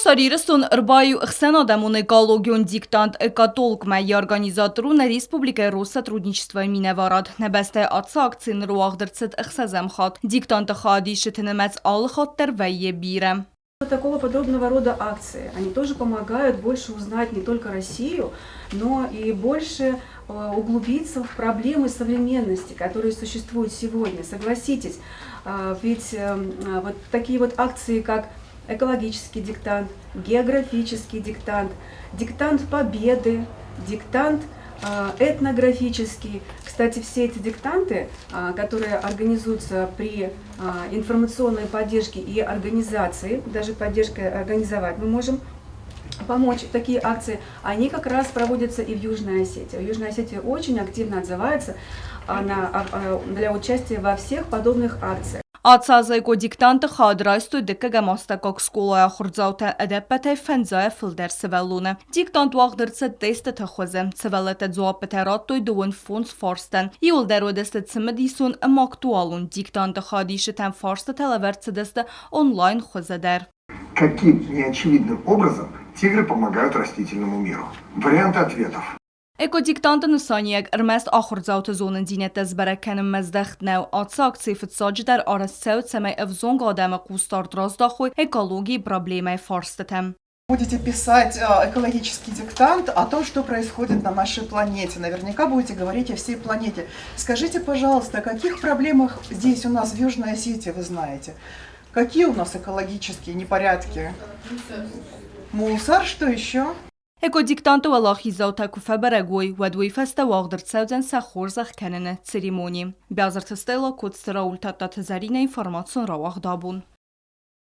Хуссар Ирыстон ӕрбаиу ӕхсӕнадӕмон экологион диктант «Экотолк»-мӕ. Йӕ организатор у нӕ республикӕйы Россотрудничествойы минӕварад. Нӕ бӕстӕйы ацы акци ныр уагъд ӕрцыд ӕхсӕзӕм хатт. Диктанты хайадисджыты нымӕц алы хатт дӕр вӕййы бирӕ. Такого подобного рода акции, они тоже помогают больше узнать не только Россию, но и больше углубиться в проблемы современности, которые существуют сегодня. Согласитесь, ведь вот такие вот акции, как экологический диктант, географический диктант, диктант победы, диктант этнографический. Кстати, все эти диктанты, которые организуются при информационной поддержке и организации, даже поддержкой организовать мы можем помочь такие акции, они как раз проводятся и в Южной Осетии. Южная Осетия очень активно отзывается для участия во всех подобных акциях. Ацы азы экодиктанты хайад райстой дыккӕгӕм астӕуккаг скъолайы ахуырдзаутӕ, ӕдӕппӕтӕй фӕндзайӕ фылдӕр сывӕллоны. Диктант уагъд ӕрцыд тестыты хуызы. Сывӕллӕттӕ дзуаппытӕ радтой 25 фарстӕн. Иуылдӕр уыдысты цымыдисон ӕмӕ актуалон. Диктанты хайадисджытӕм фарстытӕ лӕвӕрд цыдысты онлайн хуызы дӕр. Каким неочевидным образом тигры помогают растительному миру? Варианты ответов. Экодиктанты нысаниуӕг ӕрмӕст ахуырдзауты зонындзинӕдтӕ сбӕрӕг кӕнынмӕ здӕхт нӕу. Ацы акцийы фыццаджыдӕр арӕзт цӕуы, цӕмӕй ӕвзонг адӕмы хъусдард раздахой экологийы проблемӕйы фарстытӕм. Будете писать экологический диктант о том, что происходит на нашей планете. Наверняка будете говорить о всей планете. Скажите, пожалуйста, о каких проблемах здесь у нас в Южной Осетии вы знаете? Какие у нас экологические непорядки? Мусор, что еще? Экодиктанты уӕлахиздзаутӕ куы фӕбӕрӕг уой, уӕд уый фӕстӕ уагъд ӕрцӕудзӕн сӕ хорзӕх кӕныны церемони. Биазырты Стелла, Коцты Рауль, Тадтаты Зӕринӕ информацион рауагъд абон.